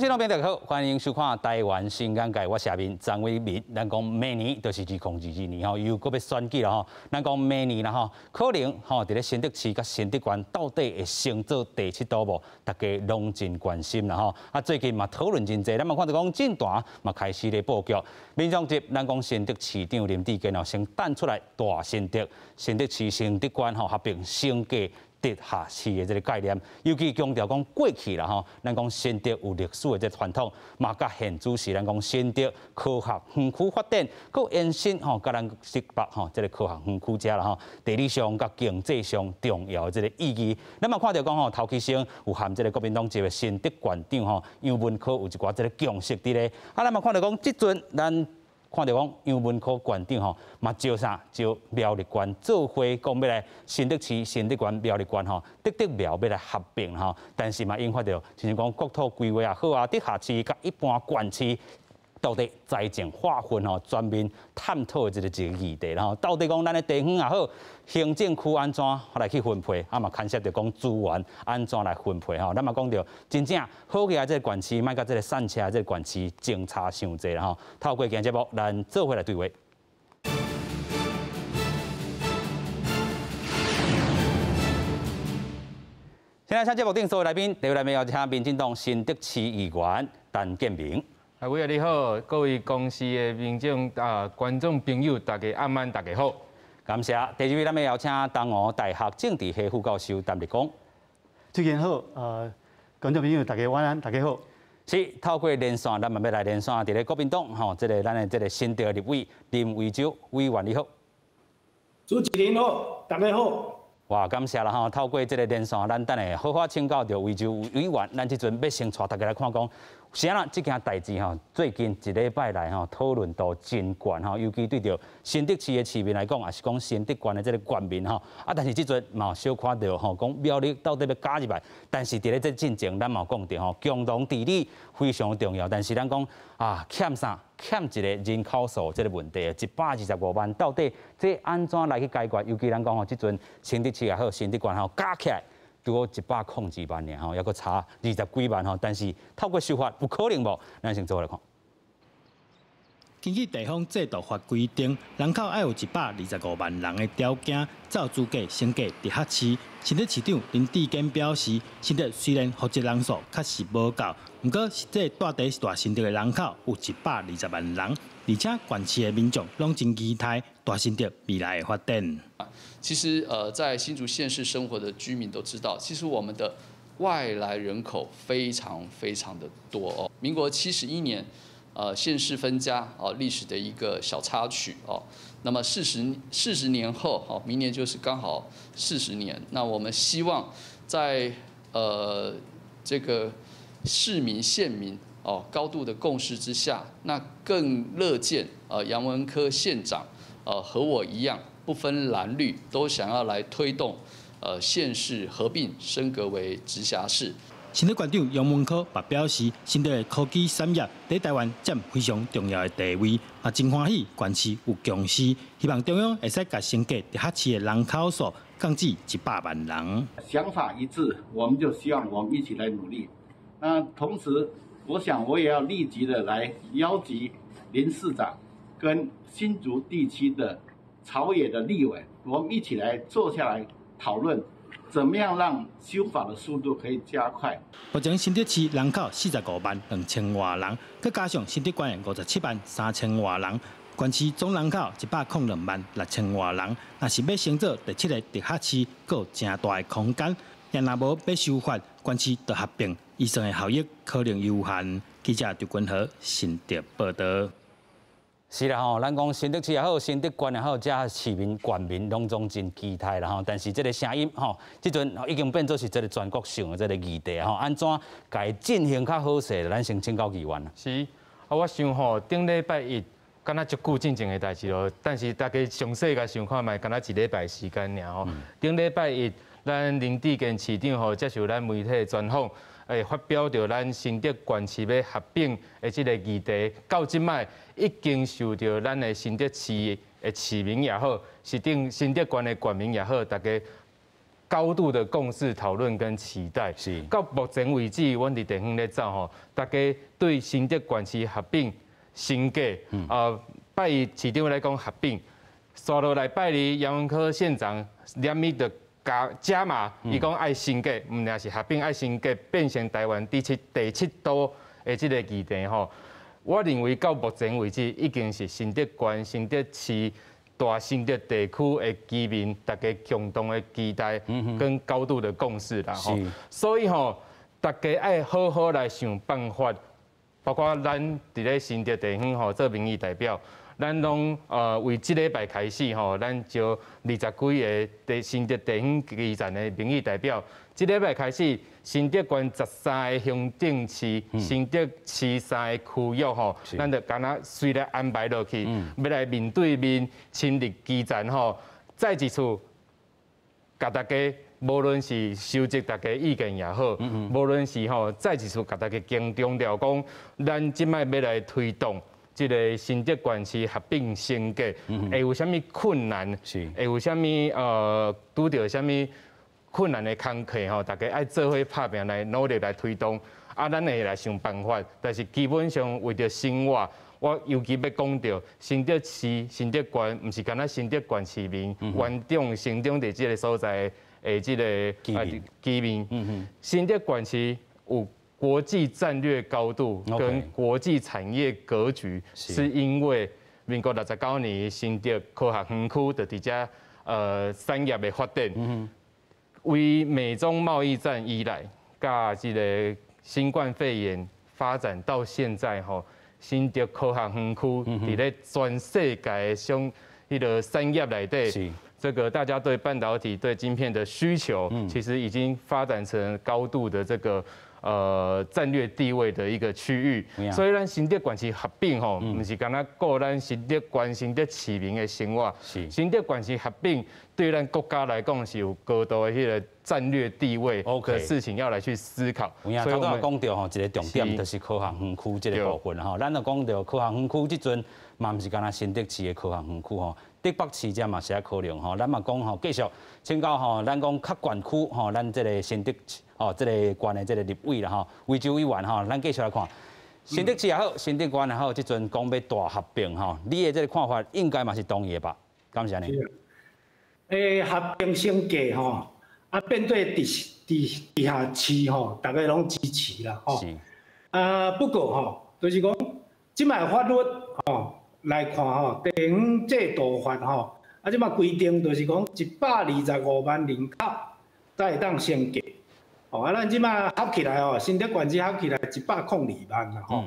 聽眾朋友好，歡迎收看《台灣新眼界》，我是阿明張偉民。咱講明年就是2022年吼，又閣欲選舉了吼。咱講明年啦吼，可能吼佇咧新竹市佮新竹縣到底會升做第七都無？大家攏真關心啦吼。啊，最近嘛討論真濟，咱嘛看著講政團嘛開始咧布局。民眾集咱講新竹市長林智堅哦，先彈出來大新竹、新竹市、新竹縣吼合併升格直轄市的這个概念，尤其強調講過去啦吼，咱講新竹有歷史的這个傳統，嘛佮現主時咱講新竹科學園區發展，閣延伸吼，佮咱新北吼這个科學園區遮啦吼，地理上佮經濟上重要的這个意義。咱嘛看著講吼，頭期先有和這个國民黨籍的新竹縣長吼楊文科有一寡這个共識佇咧。啊，咱嘛看著講，這陣咱看著講楊文科縣長吼，嘛招啥招苗栗縣做伙，講欲來新竹市、新竹縣、苗栗縣吼，竹竹苗欲來合併吼，但是嘛引發著，親像講國土規劃也好啊，直轄市佮一般縣市到底財政劃分吼，全面探討的這個一個議題，然後到底講咱的地方也好，行政區按怎來去分配，啊嘛牽涉著講資源按怎來分配吼，咱嘛講著真正好起來這個縣市，莫佮這個散赤這個縣市相差傷濟啦吼。透過今日節目，咱做伙來對話。現在請節目頂所有來賓，第一位來賓邀請民進黨新竹市議員陳建明。啊，偉仔你好，各位公視的民眾啊，觀眾朋友，大家暗安，大家好，感謝。第二位，咱欲邀請東吳大學政治系副教授陳立功。主持人好，觀眾朋友大家晚安，大家好。是透過連線，咱嘛欲來連線，佇咧國民黨吼，這个咱的這个新竹立委林為洲委員你好。主持人好，大家好。哇，感謝啦吼！透過這个連線，咱等下好好請教著為洲委員，咱這陣欲先帶大家來看講，是按怎這件代誌吼，最近一禮拜來吼討論度真懸吼，尤其對著新竹市的市民來講，也是講新竹縣的這个縣民吼。啊，但是這陣嘛小看著吼，講苗栗到底欲加入來，但是佇咧這進前，咱嘛有講著吼，共同治理非常重要，但是咱講啊，欠啥？欠一个人口數這个問題，125萬到底這按怎來去解決？尤其咱講吼，這陣新竹市也好，新竹縣吼加起來拄好102萬爾吼，猶閣差二十幾萬吼。但是透過修法有可能無？咱先做來看。根據地方制度法規定，人口愛有125萬人的條件，才有資格升格直轄市。新竹市長林智堅表示，新竹雖然戶籍人數確實無夠，毋過實際蹛佇大新竹的人口有120萬人，而且縣市的民眾攏真期待大新竹未來的發展。其實，在新竹縣市生活的居民都知道，其實我們的外來人口非常非常的多哦。民國71年。縣市分家哦，歷史的一個小插曲哦。那麼40年後，哦，明年就是剛好40年。那我們希望在這個市民縣民哦高度的共識之下，那更樂見楊文科縣長和我一樣，不分藍綠，都想要來推動縣市合併升格為直轄市。新竹縣長楊文科也表示，新竹的科技產業佇台灣佔非常重要的地位，也真歡喜縣市有共識，希望中央會使共升格直轄市的人口數降至100萬人。想法一致，我們就希望我們一起來努力。那同時，我想我也要立即的來邀集林市長跟新竹地區的朝野的立委，我們一起來坐下來討論。怎麼樣讓修法的速度可以加快？目前新竹市人口45萬2千外人，閣加上新竹縣的57萬3千外人，縣市總人口102萬6千外人。若是欲升做第七个直轄市，閣有誠大的空間。若無欲修法，縣市就合併，預算的效益可能有限。記者張君和新竹報導。是啦吼，咱講新竹市也好，新竹縣也好，遮市民、縣民攏總真期待啦吼。但是這个聲音吼，這陣已經變做是這个全國性的這个議題吼，按怎共進行較好勢？咱先請教議員。是，啊，我想吼，頂禮拜一，敢若足久進前的代誌囉，但是大家詳細共想看覓，敢若一禮拜時間爾吼。頂禮拜一，咱林智堅市長吼接受咱媒體專訪。發表著咱新竹縣市欲合併的這个議題，到這擺已經受著咱的新竹市的市民也好，是頂新竹縣的縣民也好，大家高度的共識討論跟期待。到目前為止，阮佇地方咧走吼，大家對新竹縣市合併升格，拜一市長來講合併，紲落來拜二楊文科縣長連咪就加碼，伊講愛升格，毋但是合併愛升格，變成台灣第七都的這個議題吼。我認為到目前為止，已經是新竹縣、新竹市、大新竹地區的居民，大家共同的期待跟高度的共識啦。吼，所以吼，大家愛好好來想辦法，包括咱佇咧新竹地方吼做民意代表，咱攏為這禮拜開始吼，咱招二十幾个佇新竹地方基層的民意代表，這禮拜開始，新竹縣13個鄉鎮市、新竹市三个區域吼，咱就敢若隨來安排落去，欲來面對面親歷基層吼，再一次共大家，無論是收集大家意見也好，無論是吼再一次共大家強調講，咱這擺欲來推動這个新竹縣市合併升格，會有啥物困難？會有啥物拄著啥物困難的工課吼？大家愛做伙拍拚來努力來推動，啊，咱會來想辦法。但是基本上為著生活，我尤其欲講著新竹市、新竹縣，毋是干焦新竹縣市民，原長成長佇這个所在的這个居民。新竹縣市有國際戰略高度跟國際產業格局，是因為民國69年新竹科學園區就佇遮產業的發展，為美中貿易戰以來，佮這个新冠肺炎發展到現在吼，新竹科學園區佇咧全世界的上彼个產業內底，這個大家對半導體、對晶片的需求，其實已經發展成高度的這個戰略地位的一個區域。所以咱新竹縣市合併吼，毋是干焦顧咱新竹縣、新竹市民的生活。新竹縣市合併對咱國家來講是有高度的彼个戰略地位的事情要來去思考。有影，頭拄仔講著吼，一个重點就是科學園區這个部分吼。咱就講著科學園區，這陣嘛毋是干焦新竹市的科學園區吼，竹北市這嘛是愛考量吼。咱嘛講吼，繼續請教吼，咱講較縣區吼，咱這个新竹吼，這个縣的這个立委啦吼，維州委員吼，咱繼續來看新竹市也好，新竹縣也好，這陣講欲大合併吼，你的這个看法應該嘛是同意的吧？敢是按呢？合併升格吼，啊變做直轄市吼，大家攏支持啦吼。啊，不過吼，就是講這擺法律吼來看吼，地方制度法吼，啊這擺規定就是講125萬人口才會當升格。哦，啊，咱這擺合起來吼，新竹縣市合起來102萬啦吼。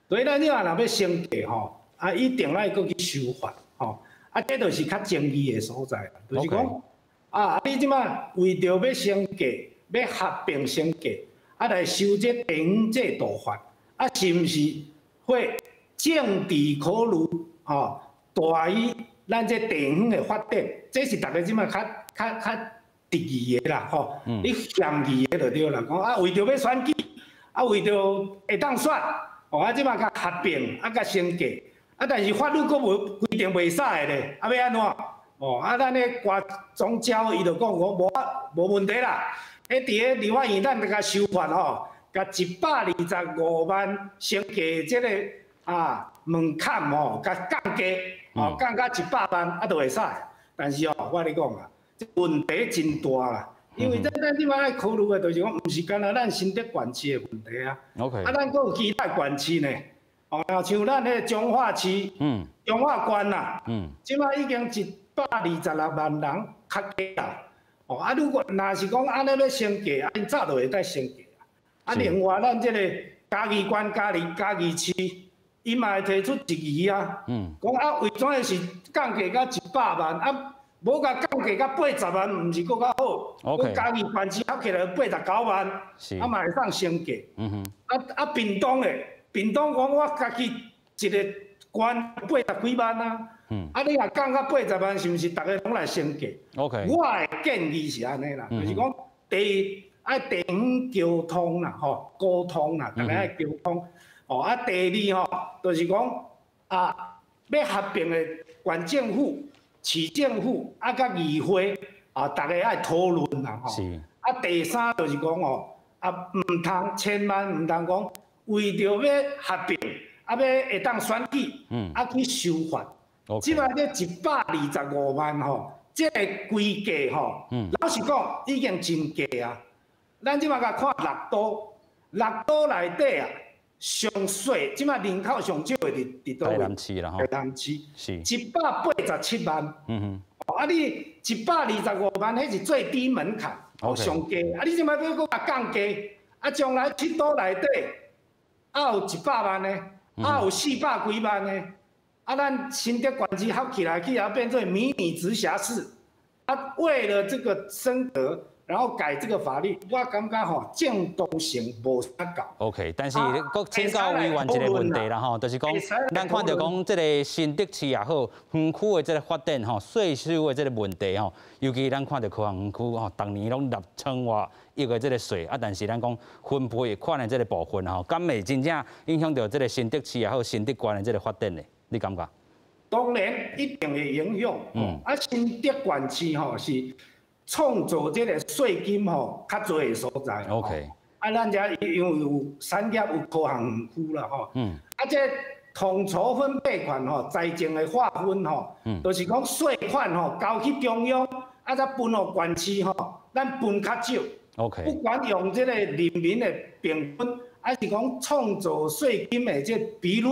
所以咱這擺若欲升格吼，啊一定愛閣去修法吼。啊，這就是較爭議的所在，就是講，啊，你這擺為著欲升格，欲合併升格，啊來修這地方制度法，啊是毋是會政治考慮吼大於咱這地方的發展？這是大家這擺較質疑的啦，吼。你嫌疑的就對啦，講啊為著欲選舉，啊為著會當選，哦啊這擺共合併，啊共升格。啊，但是法律閣無規定袂使的咧，啊欲按怎？哦，啊，咱彼郭總召伊就講講無啊，無問題啦。彼佇咧立法院咱就共修法吼，共125萬升格這个啊門檻吼，共降低，吼降到100萬啊，就會使。但是哦，我共你講啊，這問題真大啦。因為咱這擺愛考慮的，就是講，毋是干焦咱新竹縣市的問題啊。啊，咱閣有其他縣市呢。哦，像咱彼个彰化市、彰化縣啦，這擺已經126萬人較低啦。哦，啊，如果若是講按呢欲升格，啊，𪜶早就會當升格啊。啊，另外咱這个嘉義縣、嘉義市，伊嘛會提出質疑啊。講啊，為怎樣是降低到100萬啊？無共降低到80萬，毋是閣較好？閣嘉義縣市合起來89萬，啊嘛會當升格。啊，屏東咧，屏東講我家己一个縣80幾萬啊。啊，你若降到80萬，是毋是逐个攏來升格我的建議是按呢啦，就是講第一愛地方溝通啦，吼，溝通啦，逐个愛溝通。哦，啊，第二吼，就是講啊，欲合併的縣政府、市政府啊，佮議會，啊，逐家愛討論啦吼。啊，第三就是講哦，啊，毋通千萬毋通講，為著欲合併，啊，欲會當選舉，啊去修法。這擺這125萬吼，這个規格吼，老實講已經真低啊。咱這擺共看六都，六都內底啊，上細，這擺人口上少的佇佗位？台南市啦吼。台南市。187萬。啊，你125萬，彼是最低門檻，上低。啊，你這擺欲閣共降低，啊，將來七都內底，啊有100萬的，啊有400幾萬的，啊，咱新竹縣市合起來，去予變做迷你直轄市。啊，為了這個升格，然後改這個法律，我感覺吼正當性無啥夠。 OK，但是閣請教委員一個問題啦吼，就是講，咱看著講這个新竹市也好，園區的這个發展吼，稅收的這个問題吼，尤其咱看著科學園區吼，逐年攏6000外億的這个稅啊，但是咱講分配款的這个部分吼，敢會真正影響著這个新竹市也好，新竹縣的這个發展呢？你感覺？當然一定會影響。啊，新竹縣市吼是創造這个稅金吼較濟的所在。 啊，咱遮因為有產業有科學園區啦吼。啊，這統籌分配權吼，財政的劃分吼，就是講稅款吼交去中央，啊，再分予縣市吼，咱分較少。 不管用這个人民的平均，還是講創造稅金的這比率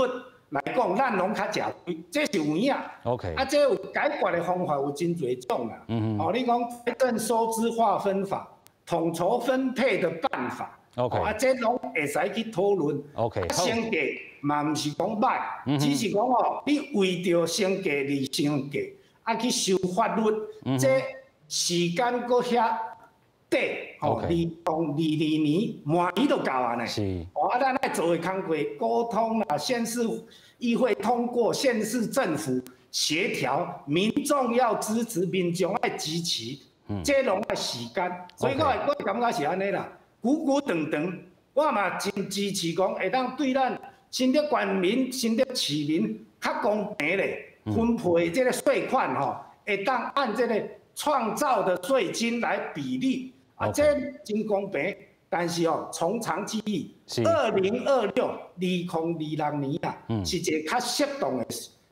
來講，咱攏較食虧，這是有影。 啊，這有解決的方法有真濟種啦。哦，你講財政收支劃分法、統籌分配的辦法。 啊，這攏會使去討論。 啊，升格嘛毋是講歹，只是講哦，你為著升格而升格，啊去修法律，這時間閣遐短，吼，2022年明年就到啊呢。哦，啊，咱愛做的工課溝通啦，縣市議會通過，縣市政府協調，民眾要支持，民眾愛支持，這攏愛時間。所以我感覺是按呢啦，久久長長，我嘛真支持講會當對咱新竹縣民、新竹市民較公平咧，分配這个稅款吼，會當按這个創造的稅金來比例，啊，這真公平。但是哦，從長計議，2026、2026年啊，是一个較適當的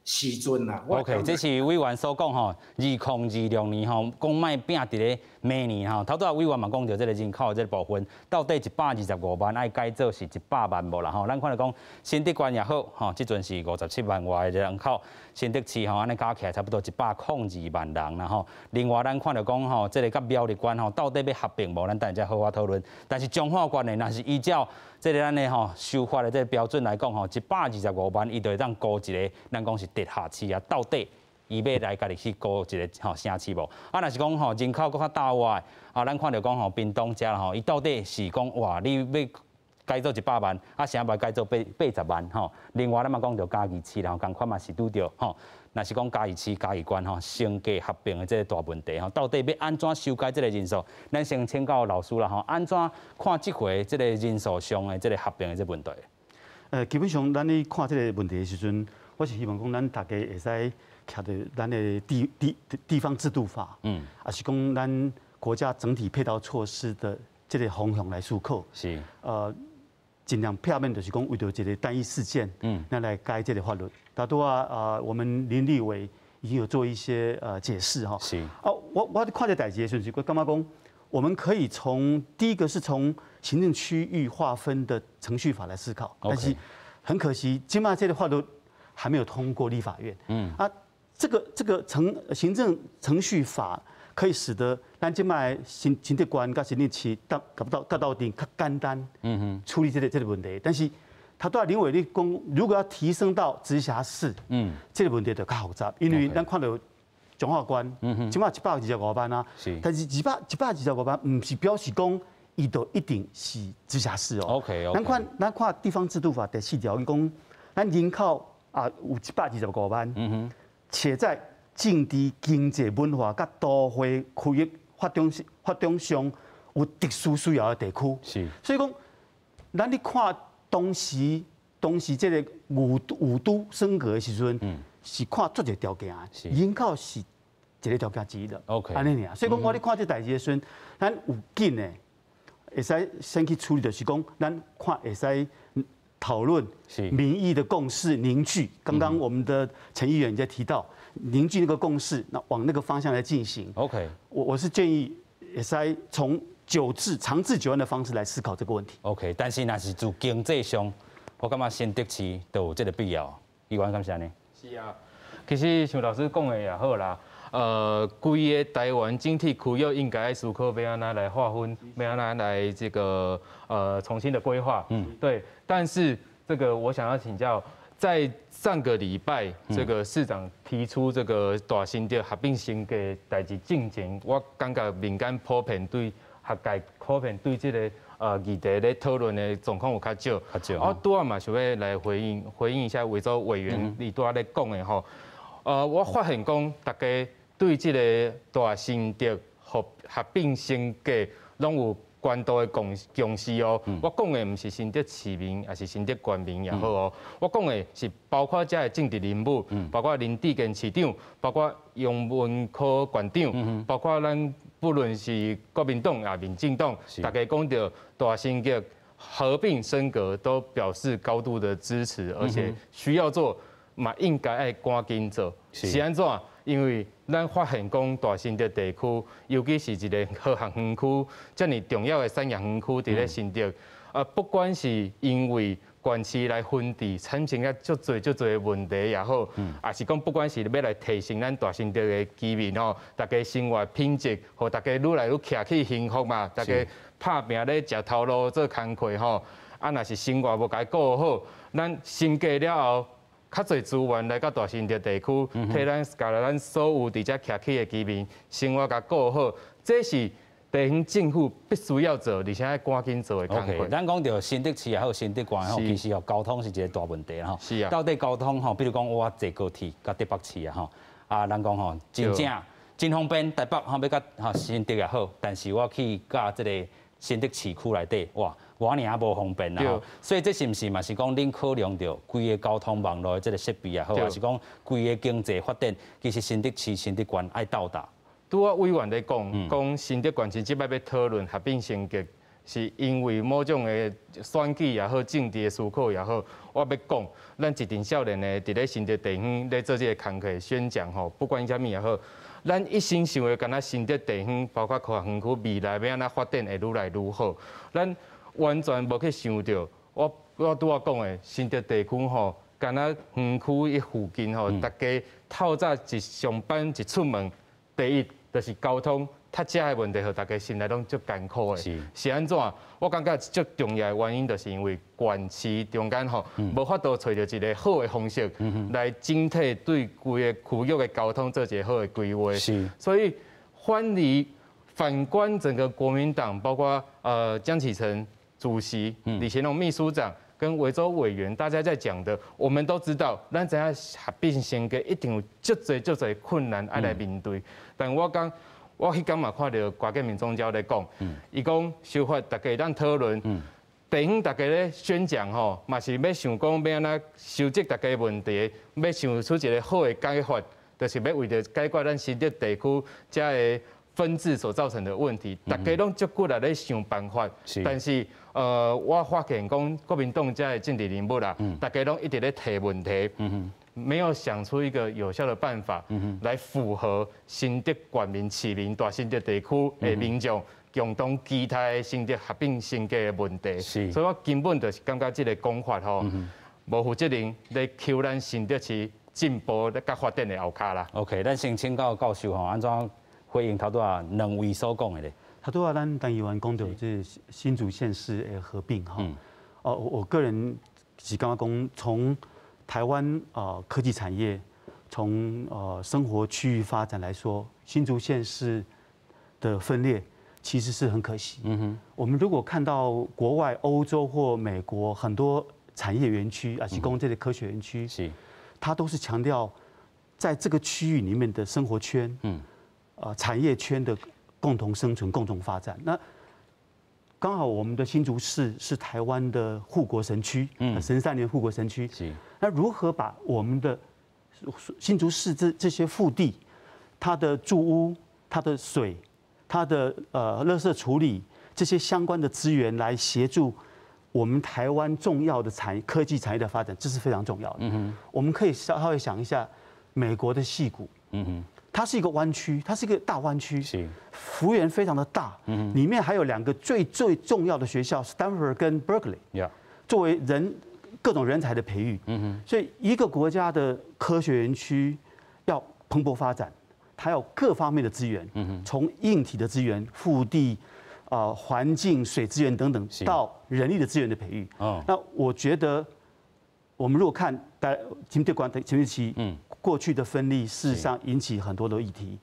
時陣啦。 OK，這是委員所講吼，2026年吼，講莫拚佇咧明年吼。頭拄仔委員嘛講著這个人口的這个部分，到底125萬愛改做是100萬無啦吼？咱看著講新竹縣也好，吼，這陣是57萬外的人口，新竹市吼按呢加起來差不多102萬人啦吼。另外咱看著講吼，這个佮苗栗縣吼，到底欲合併無？咱等下再好好討論。但是彰化縣呢，若是依照這个咱的吼修法的這个標準來講吼，125萬伊就會當估一个，咱講是直轄市啊，到底伊欲來家己去估一个吼城市無？啊，若是講吼人口閣較大外，啊，咱看著講吼屏東遮吼，伊到底是講哇，你欲改做100萬，啊，啥欲改做80萬吼？另外咱嘛講著嘉義市，然後仝款嘛是拄著吼。若是講嘉義市、嘉義縣吼，升格合併的這個大問題吼，到底欲按怎修改這个人數？咱先請教老師啦吼，按怎看這回這个人數上的這个合併的這個問題？基本上咱咧看這个問題的時陣，我是希望講咱大家會使徛佇咱的地方制度法，抑是講咱國家整體配套措施的這个方向來思考。盡量避免就是講為著一个單一事件，咱來改這个法律。大多啊，我們林立委已經有做一些解釋哈。啊，我看這代誌的時陣，我感覺講，我們可以從第一個是從行政區域劃分的程序法來思考，但是很可惜，這擺這个法律還沒有通過立法院。啊，這個行政程序法可以使得咱這擺新竹縣佮新竹市到到到到底較簡單，處理這個問題。但是頭拄仔林委你講，如果要提升到直轄市，這個問題就較複雜，因為咱看到彰化縣，這擺125萬啊，但是125萬，毋是表示講伊就一定是直轄市哦。 咱看地方制度法第四條，伊講咱人口啊有125萬，且在政治、經濟、文化佮都會區域發展上有特殊需要的地區。所以講，咱咧看當時這个五都升格的時陣，是看足濟條件的，人口是一一个條件之一了。 按呢爾。所以講，我咧看這代誌的時陣，咱有緊的會使先去處理，就是講，咱看會使討論民意的共識凝聚。剛剛我們的陳議員在提到凝聚那個共識，那往那個方向來進行。 我是建議會使從久治長治久安的方式來思考這個問題。 OK，但是若是就經濟上，我感覺新竹市都有這個必要。議員敢是按呢？是啊，其實像老師講的也好啦。規个台灣整體區域應該思考欲按怎來劃分，欲按怎來這個重新的規劃。對。但是這個我想要請教，在上個禮拜，這個市長提出這個大新竹合併升格代誌進前，我感覺民間普遍對學界普遍對這個議題咧討論的狀況有較少。較少。我拄仔嘛想欲來回應回應一下維州委員伊拄仔咧講的吼。我發現講大家對這個大新竹合併升格攏有高度的共識哦。我講的毋是新竹市民，抑是新竹縣民也好哦。我講的是包括遮的政治人物，包括林智堅市長，包括楊文科縣長，包括咱不論是國民黨抑民進黨，大家講著大新竹合併升格，都表示高度的支持，而且需要做，嘛應該愛趕緊做。是按怎？因為咱發現講大新竹地區，尤其是一個科學園區，遮爾重要的產業園區，佇咧新竹，不管是因為縣市來分治產生了足濟足濟的問題也好，抑是講不管是欲來提升咱大新竹的居民吼，大家生活品質，予大家愈來愈徛起幸福嘛，大家拍拚咧食頭路做工課吼，啊，若是生活無共顧好，咱升格了後，較濟資源來到大新竹地區，替咱共咱所有佇遮徛起的居民生活共顧好，這是地方政府必須要做，而且愛趕緊做的工課。 OK，咱講著新竹市也好，新竹縣也好，其實哦，交通是一個大問題吼。到底交通吼，比如講我坐高鐵到台北市啊吼，啊，人講吼，真正真方便，台北吼欲到吼新竹也好，但是我去到這個新竹市區內底，哇，我爾無方便啦吼。所以這是毋是嘛是講恁考量著規个交通網路的這個設備也好，抑是講規個經濟發展，其實新竹市、新竹縣愛鬥搭。拄仔委員咧講，講新竹縣市這擺欲討論合併升格，是因為某種的選舉也好，政治的思考也好，我欲講，咱一陣少年的佇咧新竹地方咧做這個工課宣講吼，不管啥物也好，咱一心想的敢若新竹地方，包括科學園區未來欲按怎發展會愈來愈好，咱完全無去想著，我拄仔講的新竹地區吼，敢若園區彼附近吼，大家透早一上班一出門，第一就是交通塞車的問題，予大家心內攏足艱苦的。是按怎？我感覺足重要的原因，就是因為縣市中間吼，無法度揣著一個好的方式，來整體對規个區域的交通做一個好的規劃。所以反而反觀整個國民黨，包括江啟臣主席、李乾龍秘書長跟維州委員，大家在講的，我們都知道，咱知影合併升格一定有足濟足濟困難愛來面對。但我講，我彼工嘛看著郭建明總召咧講，伊講修法大家會當討論，地方大家咧宣講吼，嘛是欲想講欲按怎收集大家問題，欲想出一個好的解法，就是欲為著解決咱新竹地區遮个分治所造成的問題，大家攏足骨力咧想辦法。但是，我發現講國民黨遮的政治人物啦，大家攏一直咧提問題，沒有想出一個有效的辦法，來符合新竹縣民、市民、大新竹地區的民眾共同期待新竹合併升格的問題。所以我根本就是感覺這個講法吼，無負責任咧搝咱新竹市進步佮發展的後跤啦。 OK，咱先請教教授吼，按怎回應頭拄仔兩位所講的咧？頭拄仔咱陳議員講著這新竹縣市的合併哈，哦，我個人是感覺講，從台灣啊科技產業，從生活區域發展來說，新竹縣市的分裂其實是很可惜。我們如果看到國外歐洲或美國很多產業園區啊，是講這個科學園區，它都是強調在這個區域裡面的生活圈，產業圈的共同生存、共同發展。那剛好我們的新竹市是台灣的護國神區，神三年護國神區。那如何把我們的新竹市這些腹地它的住屋、它的水、它的垃圾處理這些相關的資源來協助我們台灣重要的產業科技產業的發展，這是非常重要的。我們可以稍微想一下美國的矽谷，它是一個灣區，它是一個大灣區，幅員非常的大，裡面還有兩個最最重要的學校，Stanford 跟 Berkeley，作為人各種人才的培育。所以一個國家的科學園區要蓬勃發展，它有各方面的資源，從硬體的資源、腹地、環境、水資源等等，到人力的資源的培育。那我覺得，我們如果看在新竹縣、新竹市，過去的分立，事實上引起很多的議題。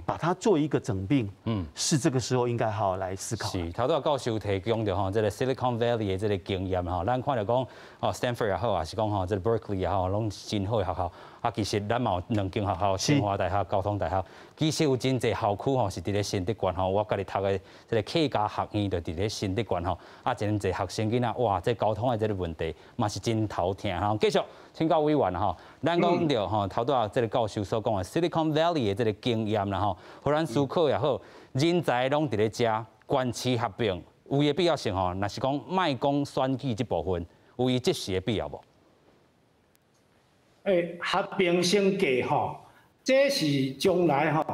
把它做一個整併，是這個時候應該好好來思考。是，頭拄仔教授提供著吼，這個 Silicon Valley 的這個經驗吼，咱看著講哦，Stanford 也好，還是講吼，這個 Berkeley 也好，攏真好的學校。啊，其實咱嘛有兩間學校，清華大學、交通大學，其實有真濟校區吼是佇咧新竹縣吼，我家己讀的這個客家學院就佇咧新竹縣吼，啊，真濟學生囡仔，哇，這交通的這個問題嘛是真頭疼吼。繼續請教委員吼，咱講著吼，頭拄仔這個教授所講的 Silicon Valley 的這個經驗啦吼，予咱思考也好，人才攏佇咧遮，縣市合併有伊的必要性吼，若是講莫講選舉這部分，有伊即時的必要無？欸，合併升格吼，這是將來吼，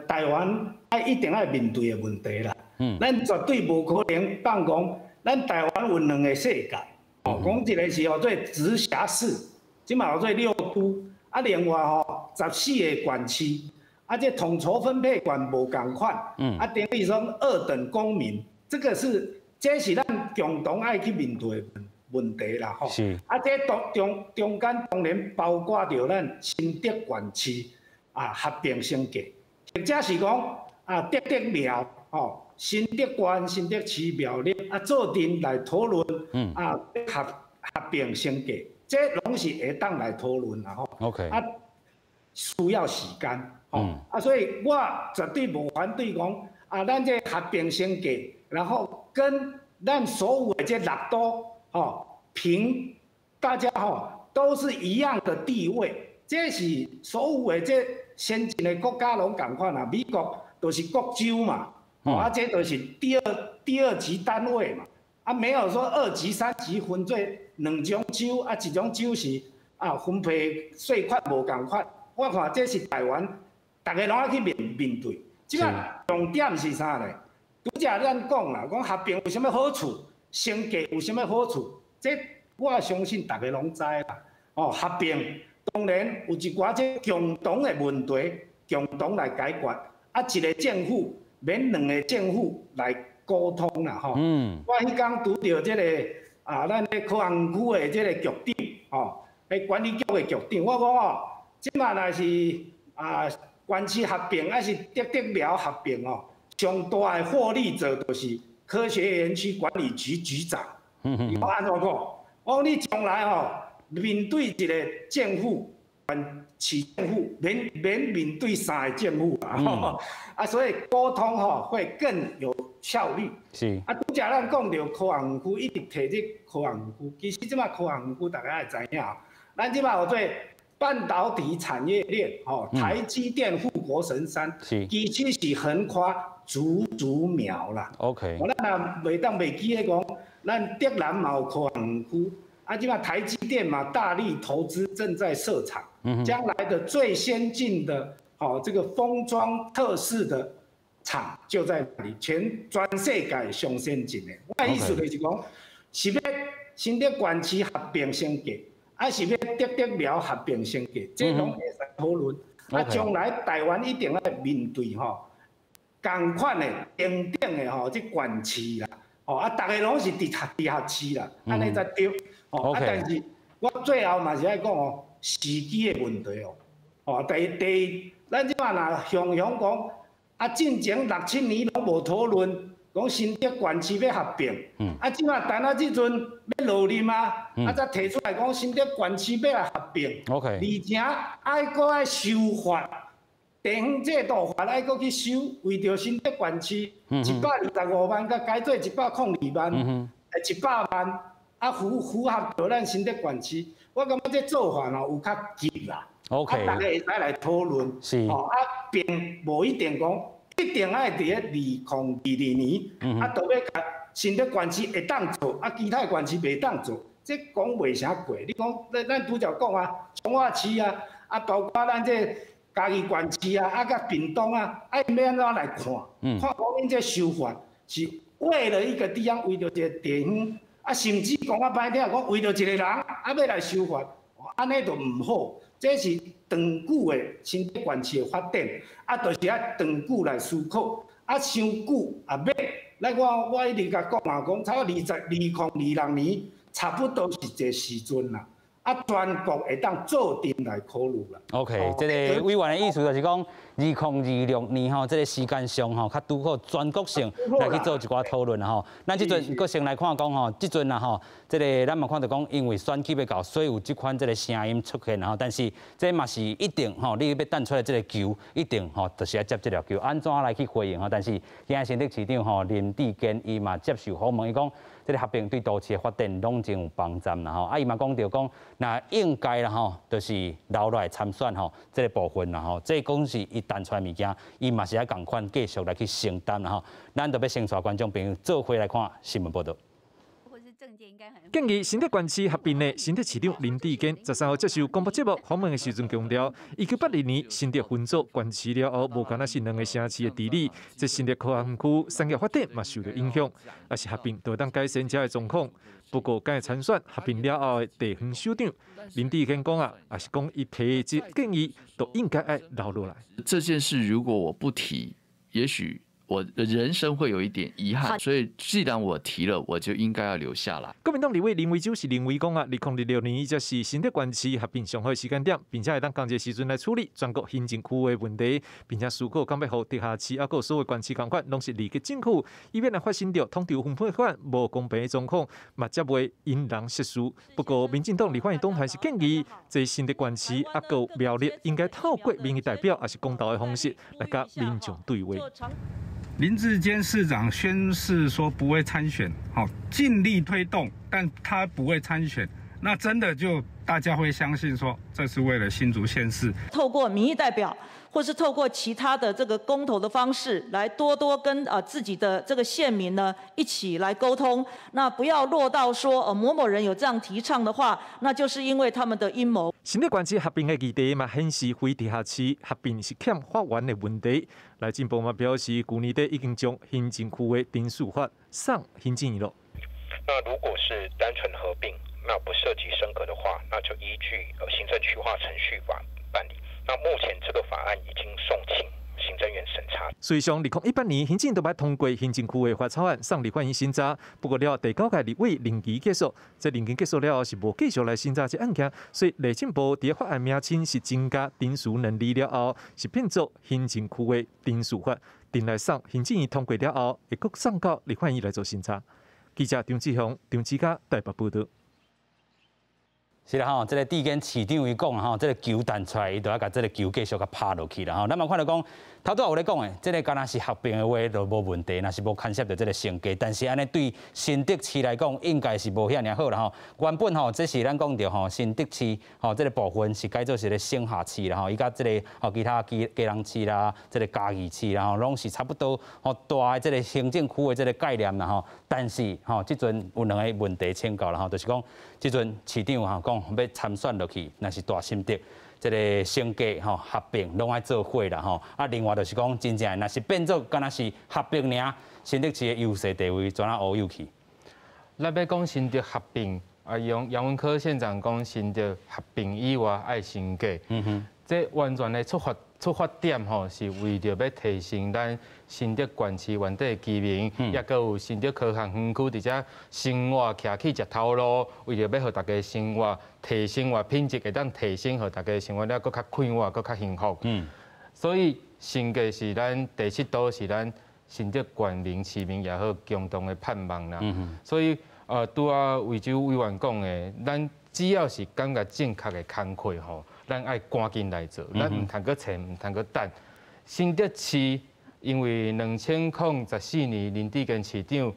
台灣愛一定愛面對的問題啦。咱絕對無可能放講，咱台灣有兩個世界，哦，講一個是號做直轄市，這馬號做六都，啊，另外吼14個縣市，啊，這統籌分配權無仝款，啊，等於說二等公民，這個是這是咱共同愛去面對的問題啦，吼。啊，這當中中間當然包括著咱新竹縣市啊合併升格，或者是講啊竹竹苗吼，新竹縣、新竹市苗栗啊做陣來討論，啊合併升格，這攏是會當來討論啦，吼。 啊，需要時間，吼。啊，所以我絕對無反對講啊，咱這合併升格，然後跟咱所有的這六都。哦，平大家吼都是一樣的地位，這是所有的這先進的國家攏仝款啦。美國就是國州嘛，啊，這就是第二級單位嘛，啊，沒有說二級、三級分做兩種州，啊，一種州是啊分配稅款無仝款。我看這是台灣，逐个攏愛去面面對。這擺重點是啥呢？拄才咱講啦，講合併有啥物好處？升格有啥物好處？這我相信逐个攏知啦。哦，合併當然有一寡這共同的問題，共同來解決。啊，一個政府免兩個政府來溝通啦，吼。我彼工拄著這個啊，咱咧科學園區的這個局長，吼，彼管理局的局長，我講哦，這馬若是啊，縣市合併，還是竹竹苗合併哦，上大的獲利者就是科學園區管理局局長。我按怎講？我講你將來吼面對一個政府，市政府免免面對三個政府啊，啊，所以溝通吼會更有效率。啊，拄才咱講著科學園區，一直提這科學園區，其實這馬科學園區大家會知影，咱這馬號做半導體產業鏈，吼，台積電護國神山，其實是橫跨竹竹苗啦。 咱也袂當袂記得講，咱竹南嘛有科學園區，啊，這馬台積電嘛大力投資，正在設廠，將來的最先進的，吼，這個封裝測試的廠就在那裡，全世界上先進的。我的意思就是講，是欲新竹縣市合併升格，還是欲竹竹苗合併升格，這攏會使討論。啊，將來台灣一定愛面對吼，仝款的平等的吼，這縣市啦，吼啊，逐个攏是直轄直轄市啦，按呢才對。吼啊，但是我最後嘛是愛講哦，時機的問題哦。哦，第一，咱這馬若雄雄講，啊，進前六七年攏無討論，講新竹縣市欲合併，啊，這馬等啊這陣欲落任啊，啊，才提出來講新竹縣市欲來合併，而且愛閣愛修法，地方制度法愛閣去修，為著新竹縣市125萬，佮改做102萬，100萬，啊符合著咱新竹縣市，我感覺這做法吼有較急啦。OK，啊，大家會使來討論。哦，啊，並無一定講一定愛佇咧2022年，啊，就欲共新竹縣市會當做，啊，其他縣市袂當做，這講袂啥過。你講，咱咱拄才講啊，彰化市啊，啊，包括咱這嘉義縣市啊，啊，佮屏東啊，啊，欲按怎來看？看講恁這修法是為了一個地方，為著一個地方，啊，甚至講較歹聽，講為著一個人，啊，欲來修法，按呢就毋好。這是長久的新竹縣市的發展，啊，就是愛長久來思考，啊，傷久也免。來，我我一直共講啊，講差不多2026年，差不多是這個時陣啦。啊，全國會當做陣來考慮啦。 OK，這個委員的意思就是講，2026年吼，這個時間上吼，較拄好全國性來去做一寡討論吼。咱這陣閣先來看講吼，這陣啊吼，這個咱嘛看著講，因為選舉欲到，所以有這款這個聲音出現吼。但是這嘛是一定吼，你欲擲出來這個球，一定吼，就是愛接這粒球，按怎來去回應吼？但是今日新竹市長吼林智堅伊嘛接受訪問，伊講這個合併對都市的發展攏真有幫助啦吼。啊，伊嘛講著講，若應該啦吼，就是留落來參選吼，這個部分啦吼，這講是伊彈出來物件，伊嘛是愛仝款繼續來去承擔啦吼。咱就欲先帶觀眾朋友做伙來看新聞報導。建議新竹縣市合併的新竹市長林智堅13號接受廣播節目訪問的時陣強調，1982年新竹分組縣市了後，無干焦是兩个城市的治理，這新竹科學園區產業發展嘛受著影響，若是合併就會當改善這个狀況。不過，敢會參選合併了後的地方首長，林智堅講啊，若是講伊提這建議，都應該愛留落來。這件事如果我不提，也許我的人生會有一點遺憾，所以既然我提了，我就應該要留下來。國民黨立委林為洲是認為講啊，2026年伊才是新竹縣市合併上好的時間點，並且會當仝一個時陣來處理全國行政區的問題，並且思考敢欲予直轄市抑閣所有縣市仝款，攏是二級政府，以免來發生著統籌分配權無公平的狀況，嘛才袂因人設事。不過，民進黨立法院黨團是建議，這新竹縣市抑閣苗栗應該透過民意代表，抑是公投的方式來佮民眾對話。林智堅市長宣示說不會參選，好，盡力推動，但他不會參選，那真的就大家會相信說這是為了新竹縣市。透過民意代表，或是透過其他的這個公投的方式，來多多跟啊自己的這個縣民呢一起來溝通，那不要落到說呃某某人有這樣提倡的話，那就是因為他們的陰謀。新竹縣市合併的議題嘛，顯示非直轄市合併是欠法源的問題。內政部嘛表示，舊年底已經將行政區劃程序法送行政院了。那如果是單純合併，那不涉及升格的話，那就依據行政區劃程序法辦理。那目前這個法案已經送請行政院審查。事實上，2018年行政院都欲通過行政區劃法草案送立法院審查，不過了第九屆立委任期結束，這任期結束了後是無繼續來審查這案件，所以內政部佇法案名稱是增加程序能力了後，是變做行政區劃程序法，定來送行政院通過了後，會閣送到立法院來做審查。記者張志雄、張志嘉台北報導。是啦吼，這個智堅市長伊講吼，這個球彈出來，伊就愛共這個球繼續共拍落去啦吼。咱嘛看著講，頭拄仔有咧講的，這個敢若是合併的話就無問題，若是無牽涉著這個升格，但是按呢對新竹市來講，應該是無遐爾好啦吼。原本吼，這是咱講著吼，新竹市吼這個部分是改做一個省轄市啦吼，伊佮這個吼其他基基隆市啦，這個嘉義市啦吼，攏是差不多吼大的這個行政區的這個概念啦吼。但是吼，這陣有兩个問題請教啦吼，就是講這陣市長吼講欲參選落去，若是大新竹這個升格吼合併攏愛做伙啦吼。啊，另外就是講真正若是變做敢若是合併爾，新竹市的優勢地位怎啊烏有去？咱欲講新竹合併，啊，楊楊文科縣長講新竹合併以外愛升格，這完全的出發點吼，是為著欲提升咱新竹縣市原底的居民，抑閣有新竹科學園區佇遮生活徛起食頭路，為著欲予大家生活提升活品質，會當提升，予大家生活了閣較快活，閣較幸福。所以升格是咱第七都，是咱新竹縣民、市民也好共同的盼望啦。所以拄仔維州委員講的，咱只要是感覺正確的工課吼，咱愛趕緊來做，咱毋通閣揣，毋通閣等。新竹市因為2014年林智堅市長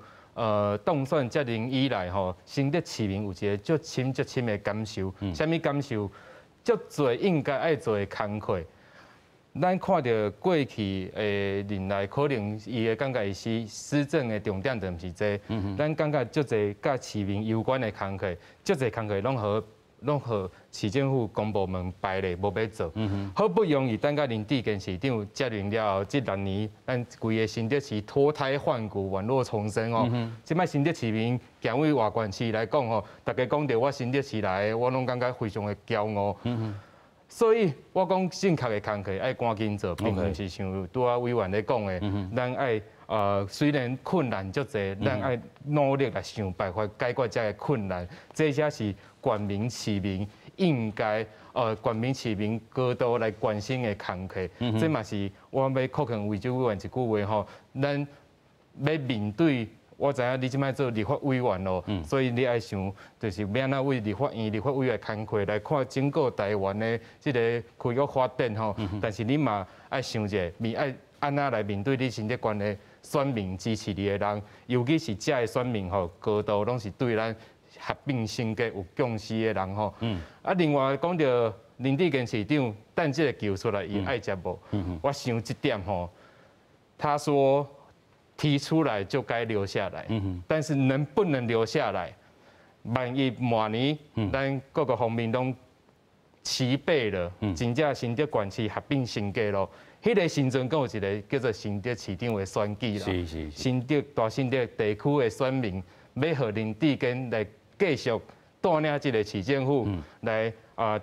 當選接任以來吼，新竹市民有一个足深足深的感受。啥物感受？足濟應該愛做的工課。咱看著過去的任內，可能伊會感覺伊是施政的重點就毋是這。咱感覺足濟佮市民有關的工課，足濟工課攏予市政府公部門排咧，無欲做。好不容易等到林智堅市長接任了後，這6年咱規个新竹市脫胎換骨，宛若重生哦。這擺新竹市民行位外縣市來講吼，逐家講著我新竹市來的，我攏感覺非常的驕傲。所以我講正確的工課愛趕緊做，並毋是像拄仔委員咧講的，咱愛雖然困難足濟，咱愛努力來想辦法解決這个困難，這才是縣民市民應該縣民市民高度來關心的工課。這嘛是我欲擴勸維洲委員一句話吼，咱欲面對。我知影你這擺做立法委員咯，所以你愛想，就是欲按怎為立法院、立法委員工課來看整個台灣的這個區域發展吼。但是你嘛愛想者，你愛按怎來面對你新竹縣的選民支持你的人，尤其是遮的選民吼，高度攏是對咱合併升格有共識的人吼。啊，另外講著林智堅市長，等這個球出來，伊愛接無？我想這點吼，他說。提出來就該留下來，但是能不能留下來？萬一明年咱各個方面攏齊備了，真正新竹縣市合併升格咯，彼個時陣閣有一個叫做新竹市長的選舉啦。新竹大新竹地區的選民欲予林智堅來繼續帶領這個市政府來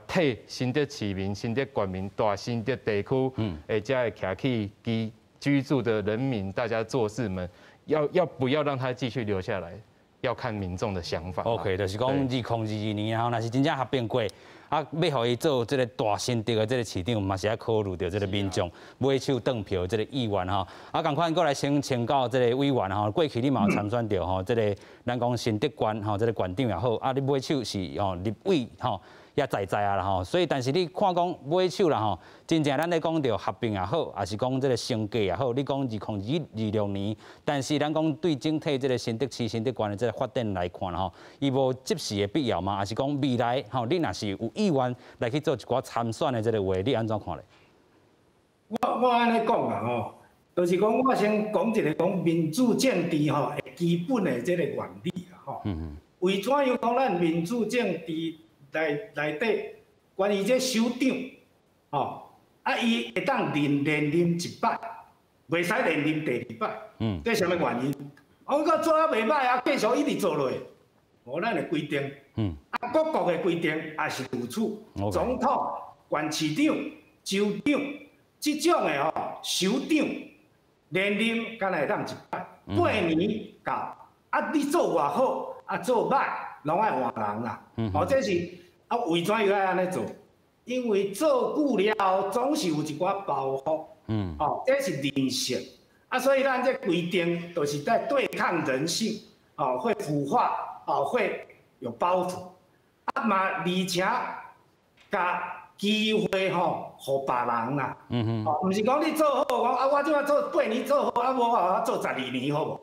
替新竹市民、新竹縣民、大新竹地區，會才會徛起基居住的人民，大家做事們，要不要讓他繼續留下來，要看民眾的想法。 OK，就是講2022年吼，若是真正合併過，啊，欲予伊做這个大新竹的這个市長，嘛是愛考慮著這个民眾尾手轉票這个意願吼。啊，仝款閣來先請教這个委員吼，過去你嘛有參選著吼，這个咱講新竹縣吼，這个縣長也好，啊，你尾手是吼立委吼。也在在啊啦吼，所以但是你看講尾手啦吼，真正咱咧講著合併也好，抑是講這个升格也好，你講2026年，但是咱講對整體這个新竹市、新竹縣的這个發展來看吼，伊無即時的必要嗎？抑是講未來吼，你若是有意願來去做一寡參選的這个話，你按怎看咧？我按呢講啦吼，就是講我先講一个講民主政治吼，基本的這个原理啦吼。為怎樣講咱民主政治內底關於這首長，吼，啊，伊會當連任一擺，袂使連任第二擺。這啥物原因？我講做啊袂䆀啊，繼續一直做落去。無咱的規定。啊，各國的規定也是如此。總統、縣市長、州長這種的吼，首長連任敢若會當一擺，8年到，啊，你做偌好，啊做䆀，攏愛換人啦。哦，這是。啊，為怎樣愛按呢做？因為做久了後，總是有一寡包袱。哦，這是人性。啊，所以咱這規定就是在對抗人性，哦，會腐化，哦，會有包袱。啊嘛，而且共機會吼，予別人啦。哦，毋是講你做好，講啊，我這擺做八年做好，啊無我做12年好無？